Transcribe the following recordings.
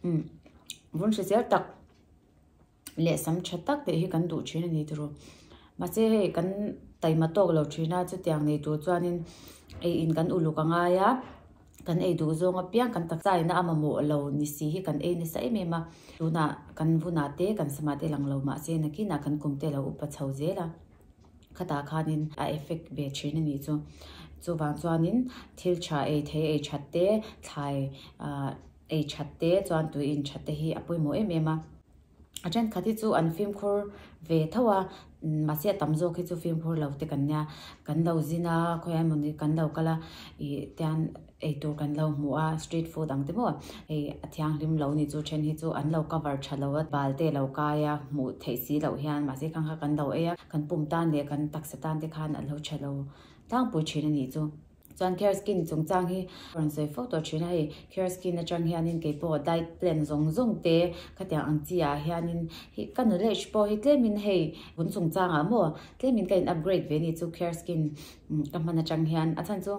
Umm vun hrisel tak leh sam tha tak tih hi kan duh thin a ni tiraw. Mahse hei kan taima tawk lo thin a chutiang nei tur chuanin ei in kan uluk a ngai a kan ei duh zawng apiang kan taksa ina a mamawh lo ni si hi kan ei nasa em em a tunah kan vunah te kan samah te lang lo mahse nakinah kan kum te lo upa chho zel a khatah khanin a effect ve thin a nih chu. Chuvang chuanin thil tha ei thei ei that te thlai ah ei that te chuan tui in that te hi a pawimawh em em a. A thenkhat hi chu an fimkhur ve tho a mahse a tam zawk hi chu fimkhur lo te kan nia kan lo zin a khawiah emawni kan lo kal a ih tian eitur kan lo hmu a street food ang te maw hei a thianghlim lo ni chu then hi chu an lo cover tha lo a bal te a lo kai a hmuh theih si loh hian mahse khang kha kan lo ei a kan pum tan leh kan taksa tan te khan a lo tha lo tlangpui thin a nih chu. Chuan Care Skin chungchang hi rawn sawi fo tawh thin a, hei Care Skin atang hianin keipawh diet plan zawng zawng te khatiang ang chi ah hianin hi ka knowledge pawh hi tlemin hei vun chungchangah maw tlemin ka in upgrade ve ni chu Care Skin ka hman atang hian a chhan chu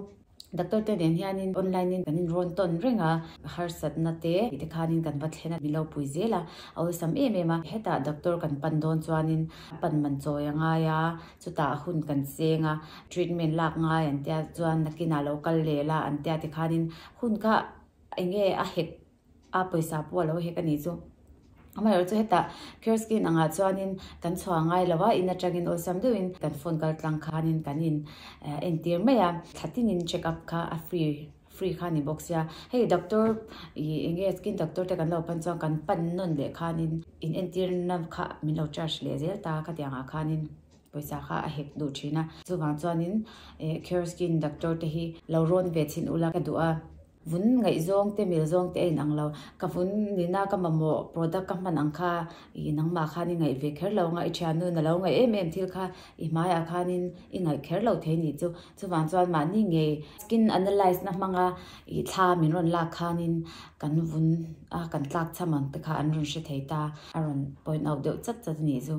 doctor te nen hianin online in kan in rawn tawn reng a harsatna te tih te khanin kan va thlen a min lo pui zel a a awlsam em em a hetah doctor kan pan dawn chuanin pan man chawi a ngai a. Chutah hun kan cheng a, treatment lak ngai an tia chuan nakinah lo kal leh la an tia tikhanin hun kha eng nge a hek a pawisa pawh a lo hek a nih chu. Amaherawhchu hetah Cure Skin angah chuanin kan chhuah ngai lo a, in atangin awlsam deuhin kan phone kal tlang khanin kan in entir mai a, thla tinin check up kha a free free kha a ni bawk sia. Hei doctor ih eng nge skin doctor te kan lo pan chuan kan pan nawn leh khanin in entirna kha min lo charge leh zel ta khatiangah khanin pawisa kha a hek duh thin a. Chuvang chuanin eh Cure Skin doctor te hi lo rawn ve chhin ula ka duh a. Vun ngaihzawng te mil zawng te a inang lo. Ka vun nina ka mamawh product ka hman ang kha ih nangmah khan i ngaih ve kher lo anga i thiannu na lo ngaih em em thil kha i hmaiah khanin i ngaih kher lo thei nih chu. Chuvang chuan mahni ngei skin analyse na hmanga ih thla min rawn lak khanin kan vun a kan tlak cham ang te kha an rawn hre thei ta a rawn point out deuh chat chat a nih chu.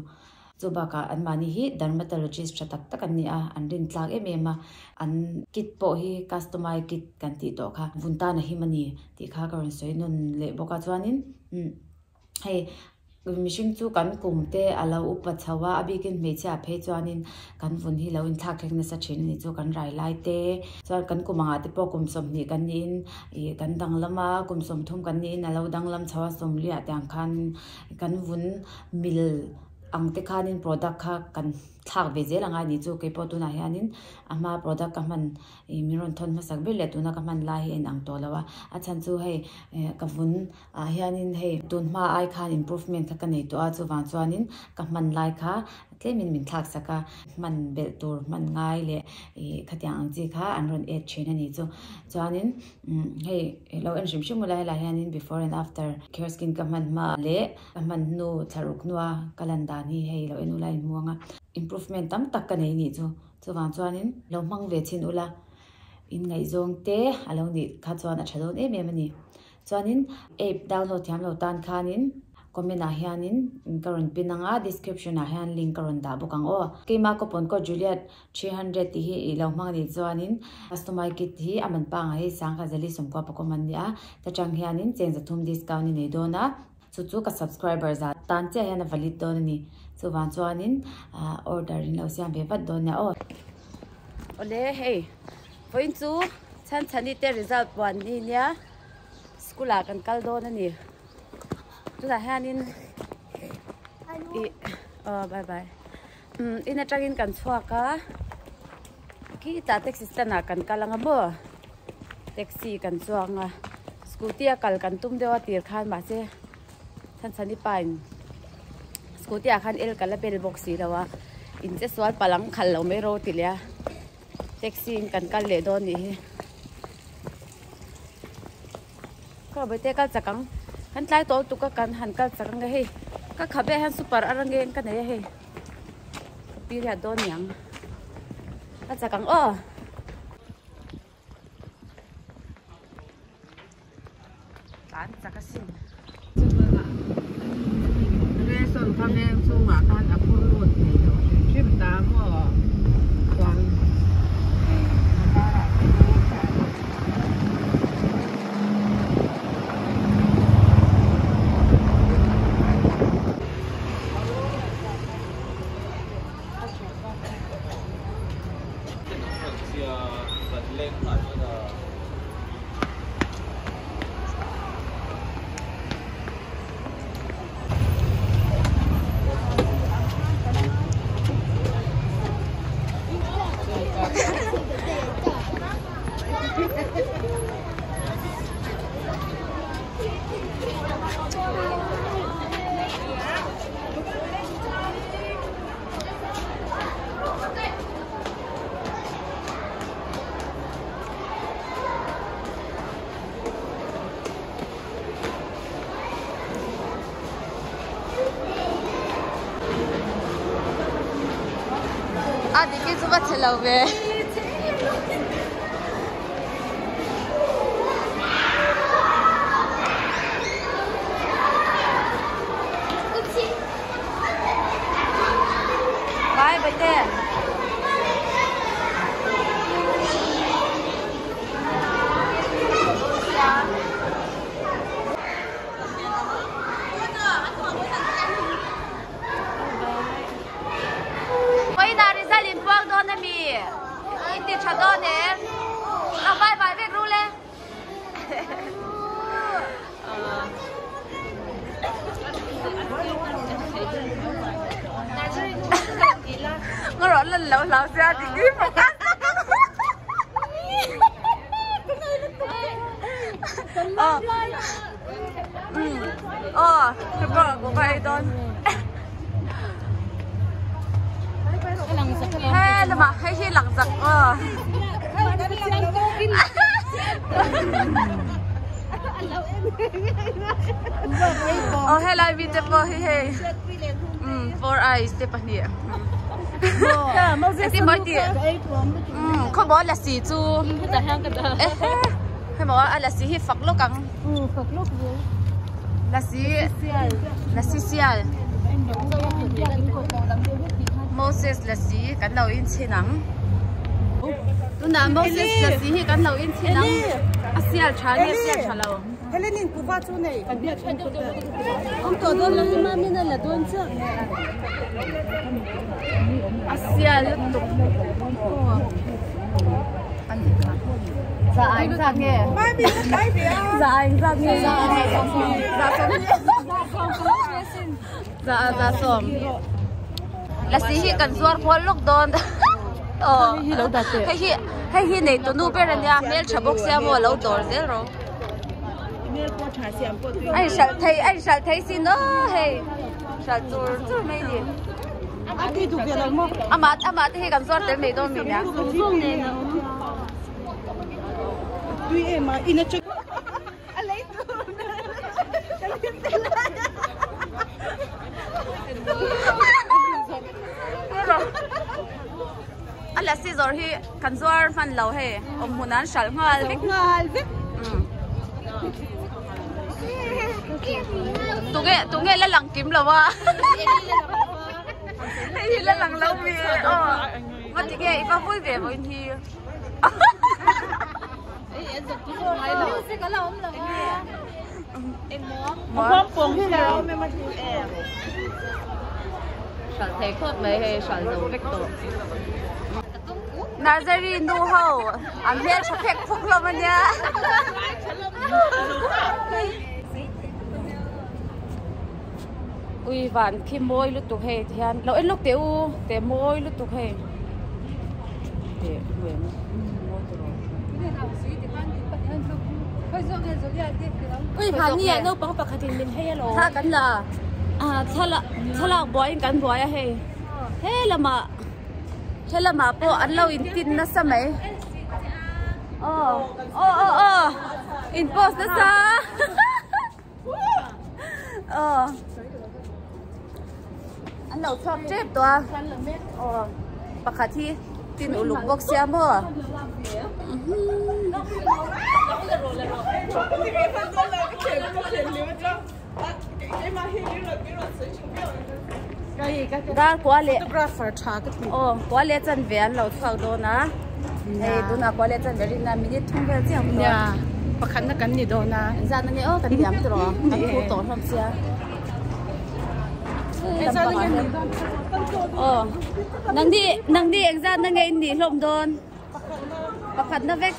Chu bakah anmahni hi dermatologist tha tak tak an ni a, an rin tlak em em a, an kit pawh hi customize kit kan tih tawh kha vun tan a him a ni tih kha ka rawn sawi nawn leh bawk a chuanin umm hei mihring chu kan kum te a lo upa chho a, a bikin hmeichhia phei chuanin kan vun hi lo inthlak thleng nasa thin a ni chu kan rai lai te chuan kan kum angah te pawh kum 20 kan niin ih kan danglam a kum 30 kan niin a lo danglam chho a sawmliah te ang khan kan vun mil ang te khanin product kha kan thlak ve zel angai ni chu keipawh tunah hianin a hma product ka hman ih min rawn thawn hmasak ber leh tuna ka hman lai hi a inang tawh lo a a chhan chu hei eh ka vun ah hianin hei tun hma ai khan improvement kha ka nei tawh a chuvang chuanin ka hman lai kha tlemin min thlak sak a hman belh tur hman ngai leh ih khatiang ang chi kha an rawn add thin a ni chu chuanin umm hei lo en hrim hrim ula helaiah hianin before and after care skin ka hman hma leh ka hman hnu thlaruk hnua ka lan dan hi hei lo en ula inhmu ang a improvement tam tak ka nei nih chu chuvang chuanin lo hmang ve chhin ula in ngaihzawng te a lo nih kha chuan a tha dawn em em a ni chuanin app download thiam lo tan khanin comment ah hianin ka rawn pin ang a description ah hian link ka rawn dah bawk ang aw keimah ka pawn code Juliet 300 tih hi ih lo hmang anih chuanin customer kit hi a man pangai hi sangkhat zali sawmkua pakawm an ni a ta tang hianin cheng zathum discount i nei dawn a. Chu chu ka subscriber zah tan chiah hian a valid dawn a ni. Chuvang chuanin order in lo siam ve vat dawn nia aw. Awle hei vawiin chu Chhanchhani te result puan ni nia school ah kan kal dawn a ni. Tunah hianin ih aw bye bye umm in atangin kan chhuak a khitah taxi stand ah kan kal anga maw. Taxi kan chuang a, scooty a kal kan tum deuh a tir khan mahse Chhanchhani pa in scooty ah khan el kal a bel bawk si lo a, in che sual palh ang khalh lo mai ro ti leh a, taxi in kan kal leh dawn nih hi. Khaw bete kal chak ang, kan tlai tawh lutuk a kan han kal chak ang e hei ka khabe ah hian super a rangeng ka nei a hei ka period dawn niang ka chak ang aw. Tlan chak asin. Reson kha veng chungah khan a phur lut thei lo hrim hrim ta maw chuan hei motor ah te chu. A diki chu va che lo ve. Bye bye te. Vawiinah result in puang dawn a mi? In ti tha dawn em? A vai vai vek ru le. Nga rawh lan lo hlau sia ti ki focus. Ờ. Ờ, cái bay don. He lama hei hi lang zak aw. Aw helai mi te pawh hi hei umm four eyes te pahnih engtin maw tih umm khawmaw lasi chu ehe hemaw a lasi hi fak lawk ang lasi lasi sial Moses lasi kan lo inchhin ang tunah Moses lasi hi kan lo inchhin ang a sial tha nge sial tha lo. A sial lutuk Za ai zat nge? Za ai zat nge? Za za sawm. Lasi hi kan zuar kual lawk dawn. Aw. Hei hi hei hi nei tu nu ber ania hmel tha bawk sia maw lo dawr zel rawh. A inhralh thei a inhralh thei sin aw hei hralh chur chur mai ni. Amah amah te hi kan zuar tel mai dawn mi nia. A lasi zawr hi kan zuar hman lo hei awm hmun an hralh nghal vek nghal vek tunge tunge la lang kim lo a hei hi la lang lo mi aw ngawt tinge i va vui ve vawiin hi. Nursery nu ho an hmel tha phek phuk hlawm a nia. Ui van khi mawi lutuk hei ti hian lo en lawk teh u teh mawi lutuk hei teh hmuh mawi tawh Ui mahni ah naupang pakhatin min hei alawm. Thla kan la ah thla thlalak buaiin kan buai a hei he lamah he lamah pawh an lo in tin nasa mai aw aw aw aw in post nasa aw an lo chhuak tep tawh a aw pakhat hi tin uluk bawk sia maw dar kua leh aw kua leh chanve an lo chhuak dawn a hei tunah kua leh chanve rinna minute thum vel chiah ang tawh pakhatna kan ni dawn a engzat na nge aw kan diam tawh kan thu tawh hlawm sia aw nangni nangni engzat na nge in nih hlawm dawn. Pakhatna vek.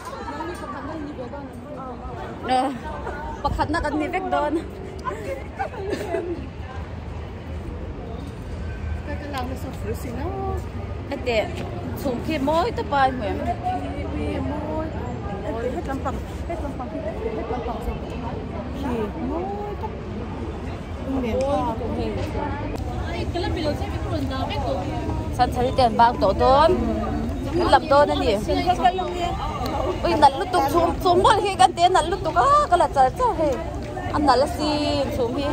Pakhatna kan ni vek dawn. Heti chhum khi mawi tawp a hmu em? Chhanchhari te an bak tawh dawn an lam dawn a ni ui nalh lutuk chhum chhum mawlh hi kan ti a nalh lutuk a ka la char char hei a nalh asin chhum hi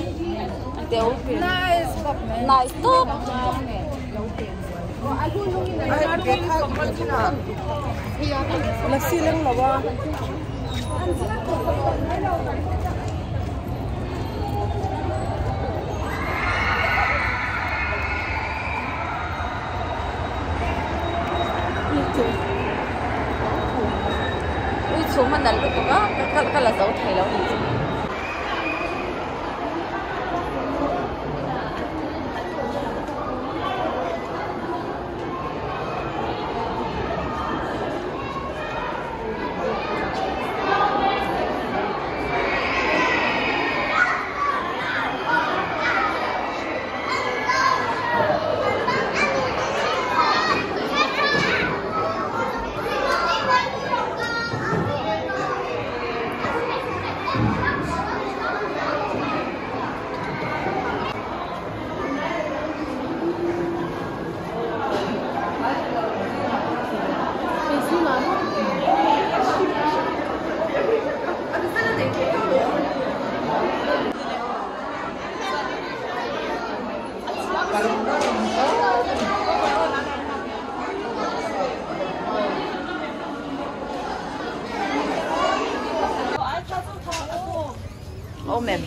a teu nice tawp. Ui chhum a nalh lutuk a ka la zo thei lo a ni chu. Awm em?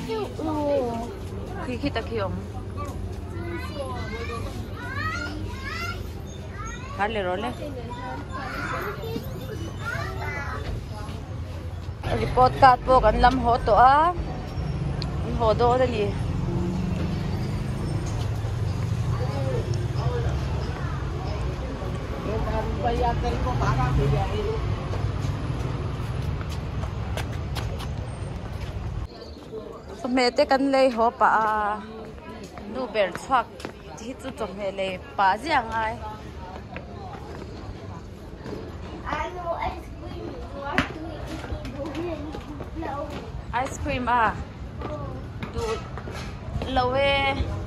Khi khi ta khi awm. Har le rawh le. Report card pawh kan lam haw tawh a. An haw dawn a ni. Chawhmeh te kan lei haw pah a nu ber chhuak hi chu chawhmeh lei pah ziah a ngai. Ice cream a duh lo e.